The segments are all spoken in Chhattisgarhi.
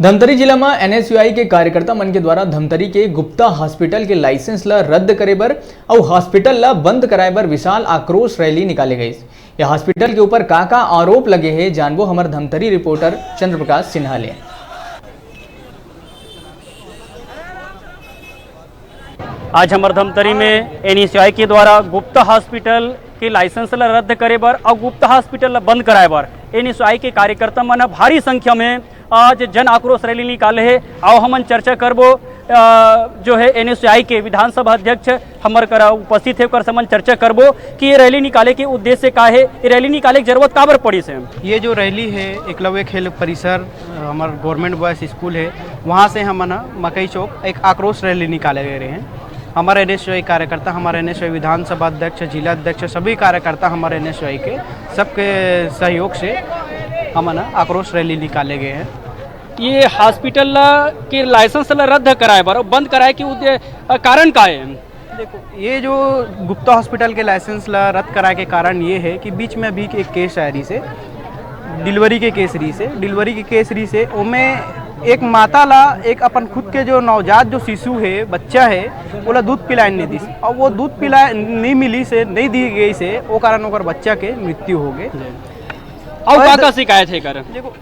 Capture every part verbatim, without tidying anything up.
धमतरी जिला म एनएसयूआई के कार्यकर्ता मन के द्वारा धमतरी के गुप्ता हॉस्पिटल के लाइसेंस ल रद्द करे बर अउ हॉस्पिटल ल बंद कराए बर विशाल आक्रोश रैली निकाले गइस। ये हॉस्पिटल के ऊपर का-का आरोप लगे हे, जानबो हमर धमतरी रिपोर्टर चंद्रप्रकाश सिन्हा ले। आज हमर धमतरी में एनएसयूआई के द्वारा गुप्ता हॉस्पिटल के लाइसेंस ल रद्द करे बर अउ गुप्ता हॉस्पिटल ल बंद कराए बर एनएसयूआई के कार्यकर्ता मन ह भारी संख्या में आज जन आक्रोश रैली निकाले हे। आओ हमन चर्चा करबो, अ, जो है एनएसयूआई के विधानसभा अध्यक्ष हमर करा उपस्थित हे, ओकर से हमन चर्चा करबो कि ये रैली निकाले के उद्देश्य का हे, ये रैली निकाले के जरूरत काबर पड़िस हे। ये जो रैली है एकलव्य खेल परिसर, अ, हमर गवर्नमेंट बॉयज स्कूल है, वहाँ से हमन ह मकई चौक एक आक्रोश रैली निकाले गए रहे हैं। हमारे एनएसयूआई कार्यकर्ता, हमारे एनएसयूआई विधानसभा अध्यक्ष, जिला अध्यक्ष, सभी कार्यकर्ता हमारे एनएसयूआई के, सबके सहयोग से हमन ह आक्रोश रैली निकाले गए हैं। ये हॉस्पिटल ला के लाइसेंस ला रद्द कराए बर, बंद कराए के उद्दे-, अ, कारण का है? देखो, ये जो गुप्ता हॉस्पिटल के लाइसेंस ला रद्द कराए के कारण ये है कि बीच में अभी एक केस आए रही से, डिलीवरी के केस रही से, डिलीवरी के केस रही से, ओमे एक माता ला, एक अपन खुद के जो नवजात जो शिशु है, बच्चा है, ओला दूध पिलाए नहीं दिस, और वो दूध पिलाए नहीं मिली से, नहीं दी गई से, वो कारण ओकर बच्चा के मृत्यु हो गए। अउ और का द- का शिकायत है कर? देखो,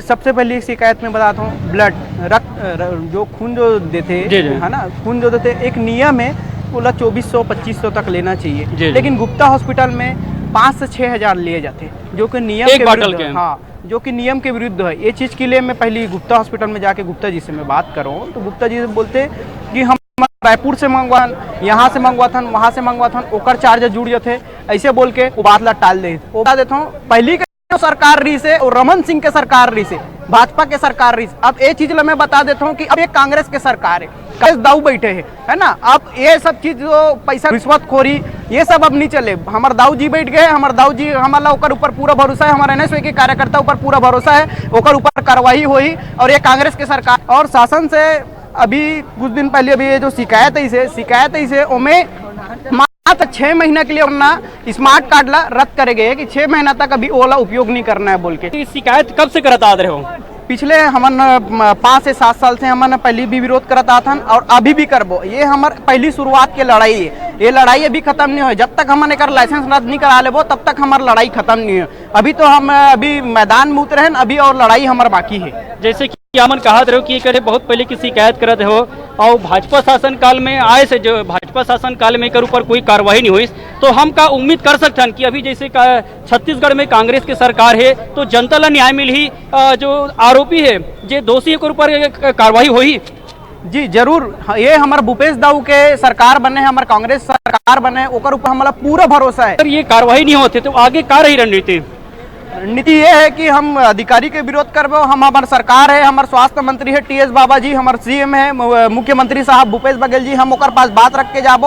सबसे पहली शिकायत मैं बताता हूँ, ब्लड, रक्त, र-, जो खून जो देते, जी, जी। है ना, खून जो देते, एक नियम है, ओला चौबीस सौ, पच्चीस सौ तक लेना चाहिए। जी, जी। लेकिन गुप्ता हॉस्पिटल में पाँच से छः हज़ार लिए जाते, जो कि नियम एक के बॉटल विरुद्ध के? है। हाँ, जो कि नियम के विरुद्ध है। ये चीज़ के लिए मैं पहली गुप्ता हॉस्पिटल में जाके गुप्ता जी से मैं बात करूँ, तो गुप्ता जी बोलते कि हम रायपुर से मंगवाथन, यहाँ से मंगवाथन, वहाँ से मंगवाथन, ओकर चार्ज जुड़ जाते, ऐसे बोल के वो बात ला टाल दे। वो बता देता हूँ, पहली के जो सरकार रही से, वो रमन सिंह के सरकार रही से, भाजपा के सरकार रही से। अब ये चीज ला मैं बता देता हूँ कि अब ये कांग्रेस के सरकार है, कांग्रेस दाऊ बैठे हैं, है ना। अब ये सब चीज जो पैसा रिश्वतखोरी, ये सब अब नहीं चले। हमार दाऊ जी बैठ गए, हमार दाऊ जी, हमारा ओकर ऊपर पूरा भरोसा है, हमारे एनएसयूआई के कार्यकर्ता ऊपर पूरा भरोसा है, ओकर ऊपर कार्रवाई होई। और ये कांग्रेस के सरकार और शासन से अभी कुछ दिन पहले अभी ये जो शिकायत है इसे, शिकायत है इसे, ओमे मात्र छह महीना के लिए अपना स्मार्ट कार्ड ला रद्द करे गए कि छह महीना तक अभी ओला उपयोग नहीं करना है बोल के। ये शिकायत कब से करत आत रहे हो? पिछले हमन, अ, पाँच से सात साल से हमन पहली भी विरोध करत आथन और अभी भी करबो। ये हमर पहली शुरुआत के लड़ाई है। ये लड़ाई अभी खत्म नहीं होए। जब तक हमन एकर लाइसेंस रद्द नहीं करा लेबो, तब तक हमर लड़ाई खत्म नहीं होए। अभी तो हम, अ, अभी मैदान में उतरे हैं, अभी और लड़ाई हमर बाकी है। जैसे कि हमन कहत रहो कि एकर बहुत पहले की शिकायत करत हो और भाजपा शासन काल में आए से जो भाजपा शासन काल में एकर ऊपर कोई कार्रवाई नहीं हुई, तो हम का उम्मीद कर सकथन कि अभी जैसे का छत्तीसगढ़ में कांग्रेस के सरकार है तो जनता ला न्याय मिलही, अ, जो आरोपी है, जे दोषी है, ओकर ऊपर कार्रवाई होही? जी जरूर, ह-, ये हमार भूपेश दाऊ के सरकार बने, हमार कांग्रेस सरकार बने, ओकर ऊपर हमारा पूरा भरोसा है। अगर ये कार्रवाई नहीं होते तो आगे का रही रणनीति? रणनीति ये है कि हम अधिकारी के विरोध करबो। हम, हमार सरकार है, हमार स्वास्थ्य मंत्री है टीएस बाबा जी, हमार सीएम है, मु-, मुख्यमंत्री साहब भूपेश बघेल जी, हम ओकर पास बात रख के जाबो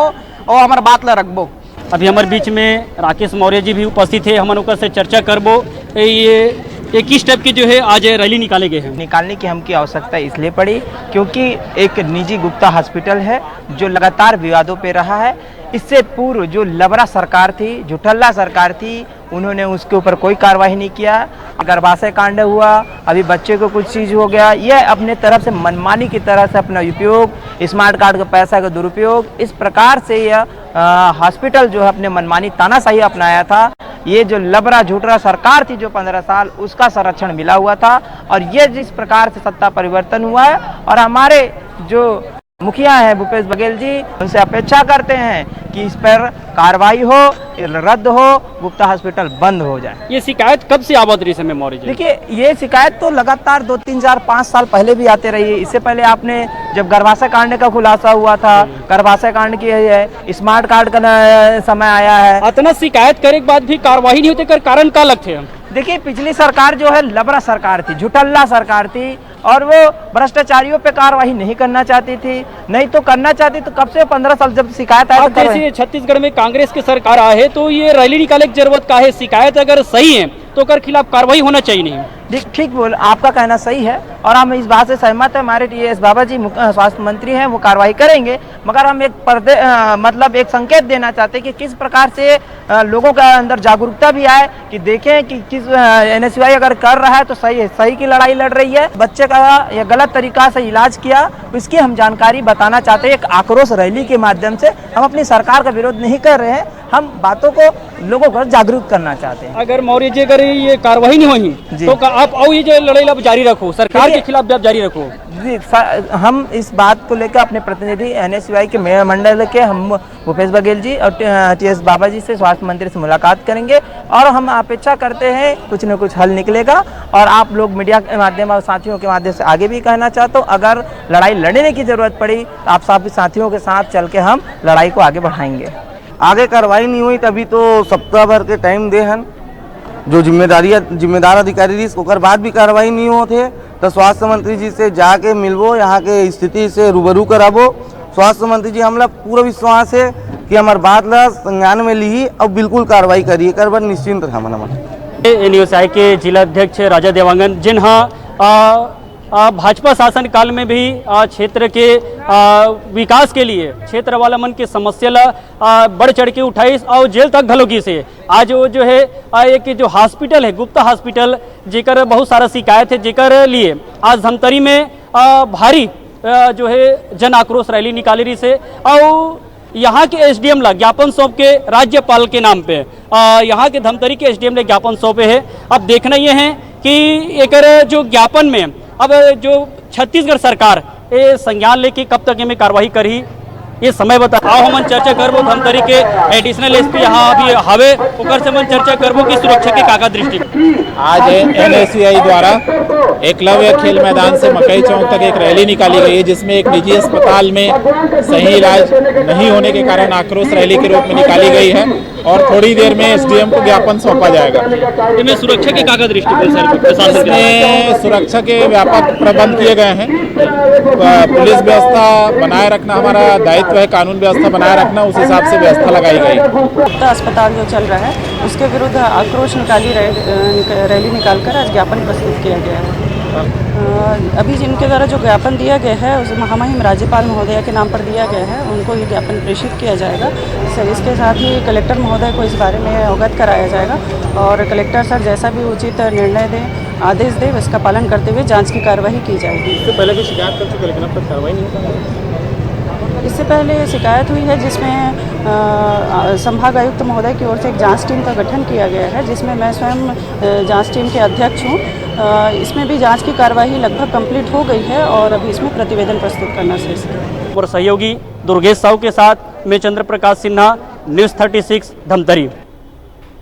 और हमार बात ला रखबो। अभी हमारे बीच में राकेश मौर्य जी भी उपस्थित है, हमन ओकर से चर्चा करबो। ये, ये किस टाइप की जो है आज रैली निकाले गए हैं? निकालने की हमकी आवश्यकता इसलिए पड़ी क्योंकि एक निजी गुप्ता हॉस्पिटल है जो लगातार विवादों पे रहा है। इससे पूर्व जो लबरा सरकार थी, झुठल्ला सरकार थी, उन्होंने उसके ऊपर कोई कार्रवाई नहीं किया। गर्भाशय कांड हुआ, अभी बच्चे को कुछ चीज़ हो गया, ये अपने तरफ से मनमानी की तरह से अपना उपयोग, स्मार्ट कार्ड के पैसा का दुरुपयोग, इस प्रकार से यह, अ, हॉस्पिटल जो है अपने मनमानी तानाशाही अपनाया था। ये जो लबरा झुठरा सरकार थी जो पंद्रह साल, उसका संरक्षण मिला हुआ था। और ये जिस प्रकार से सत्ता परिवर्तन हुआ है और हमारे जो मुखिया हैं भूपेश बघेल जी, उनसे अपेक्षा करते हैं कि इस पर कार्रवाई हो, रद्द हो, गुप्ता हॉस्पिटल बंद हो जाए। ये शिकायत कब से आवत रही समय मौर्य जी? देखिए, ये शिकायत तो लगातार दो, तीन, चार, पाँच साल पहले भी आते रही है। इससे पहले आपने जब गर्भाशय कांड का खुलासा हुआ था, हम्म। गर्भाशय कांड की है, स्मार्ट कार्ड का न-, समय आया है। इतना शिकायत करे के बाद भी कार्रवाई नहीं होते, कर कारण का लगते हैं? देखिए, पिछली सरकार जो है लबरा सरकार थी, झुठल्ला सरकार थी, और वो भ्रष्टाचारियों पे कार्रवाई नहीं करना चाहती थी। नहीं तो करना चाहती तो कब से पंद्रह साल जब शिकायत आई तो अब जैसे कार्रवाई। छत्तीसगढ़ में कांग्रेस की सरकार आए है तो ये रैली निकाले की जरूरत का है? शिकायत अगर सही है तो ओकर खिलाफ कार्रवाई होना चाहिए नहीं? ठीक, ठीक बोल, आपका कहना सही है और हम इस बात से सहमत है। हमारे टीएस बाबा जी मुख-, अ, स्वास्थ्य मंत्री हैं, वो कार्रवाई करेंगे, मगर हम एक पर्दे, अ, मतलब एक संकेत देना चाहते हैं कि किस प्रकार से, अ, लोगों के अंदर जागरूकता भी आए कि देखें कि किस, अ, एनएसयूआई अगर कर रहा है तो सही है, सही की लड़ाई लड़ रही है। बच्चे का या गलत तरीका से इलाज किया, इसकी हम जानकारी बताना चाहते हैं। एक आक्रोश रैली के माध्यम से हम अपनी सरकार का विरोध नहीं कर रहे हैं, हम बातों को, लोगों को जागरूक करना चाहते हैं। अगर मौर्य जी, अगर ये कार्रवाई नहीं होही, जी। तो का आप अउ ये जो लड़ाई ला आप जारी रखो, सरकार के देखिए, खिलाफ भी आप जारी रखो? जी, सा-, हम इस बात को लेकर अपने प्रतिनिधि एनएसयूआई के मेयर मंडल के हम भूपेश बघेल जी और टी-, टीएस बाबा जी से, स्वास्थ्य मंत्री से मुलाकात करेंगे और हम अपेक्षा करते हैं कुछ न कुछ हल निकलेगा और आप लोग मीडिया के माध्यम और साथियों के माध्यम से आगे भी कहना चाहता हूँ, अगर लड़ाई लड़ने की ज़रूरत पड़ी तो आप सब साथियों के साथ चल के हम लड़ाई को आगे बढ़ाएंगे। आगे कार्रवाई नहीं हुई तभी तो सप्ताह भर के टाइम दे हन, जो जिम्मेदारी, जिम्मेदार अधिकारी रहिस, ओकर बाद भी कार्रवाई नहीं होत हे, तो स्वास्थ्य मंत्री जी से जाके मिलबो, यहाँ के स्थिति से रूबरू कराबो। स्वास्थ्य मंत्री जी हमला पूरा विश्वास है कि हमार बात ला संज्ञान में लिही और बिल्कुल कार्रवाई करी, एकर बर निश्चिंत रहा मन हमन। एनएसयूआई के जिला अध्यक्ष राजा देवांगन, जिन हा, आ, आ, भाजपा शासन काल में भी, आ, क्षेत्र के, आ, विकास के लिए क्षेत्र वाला मन के समस्या ला, आ, बढ़ चढ़ के उठाइस और जेल तक घलो गिस हे। आज वो जो है, आ, एक जो हॉस्पिटल है, गुप्ता हॉस्पिटल, जेकर बहुत सारा शिकायत है, जेकर लिए आज धमतरी में, आ, भारी, आ, जो है, जन आक्रोश रैली निकाले रहिस हे और यहाँ के एसडीएम ला ज्ञापन सौंप के राज्यपाल के नाम पे, आ, यहाँ के धमतरी के एसडीएम ने ज्ञापन सौंपे हे। अब देखना ये है कि एकर जो ज्ञापन में अब जो छत्तीसगढ़ सरकार ए संज्ञान लेके कब तक एमे कार्रवाई करही, ये समय बता। आओ हमन चर्चा करबो धमतरी के एडिशनल एसपी यहाँ अभी हवे, ओकर से हमन चर्चा करबो कि सुरक्षा के का का दृष्टि। आज एनएसयूआई द्वारा एकलव्य खेल मैदान से मकई चौक तक एक रैली निकाली गई है, जिसमें एक निजी अस्पताल में सही इलाज नहीं होने के कारण आक्रोश रैली के रूप में निकाली गई है और थोड़ी देर में एसडीएम को ज्ञापन सौंपा जाएगा। इनमें सुरक्षा के का का दृष्टिकोण सर, प्रशासन के? इसमें सुरक्षा के व्यापक प्रबंध किए गए हैं। अ, पुलिस व्यवस्था बनाए रखना हमारा दायित्व है, कानून व्यवस्था बनाए रखना, उस हिसाब से व्यवस्था लगाई गई। गुप्ता अस्पताल जो चल रहा है, उसके विरुद्ध आक्रोश निकाली रैली, अ, निक-, रैली निकालकर आज ज्ञापन प्रस्तुत किया गया है। अ, अभी जिनके द्वारा जो ज्ञापन दिया गया है, उस महामहिम राज्यपाल महोदया के नाम पर दिया गया है, उनको ये ज्ञापन प्रेषित किया जाएगा। सर, इसके साथ ही कलेक्टर महोदय को इस बारे में अवगत कराया जाएगा और कलेक्टर सर जैसा भी उचित निर्णय दें, आदेश दें, इसका पालन करते हुए जांच की कार्रवाई की जाएगी। इससे पहले भी शिकायत कर चुके, लेकिन अब तक कार्रवाई नहीं हो पाई। इससे पहले शिकायत हुई है, जिसमें, अ, अ, संभाग आयुक्त महोदय की ओर से एक जांच टीम का गठन किया गया है, जिसमें मैं स्वयं, अ, जांच टीम के अध्यक्ष हूँ। अ, इसमें भी जांच की कार्रवाई लगभग कंप्लीट हो गई है और अभी इसमें प्रतिवेदन प्रस्तुत करना शेष है। और सहयोगी दुर्गेश साहू के साथ मैं Chandra Prakash Sinha, news thirty six, Dhamtari.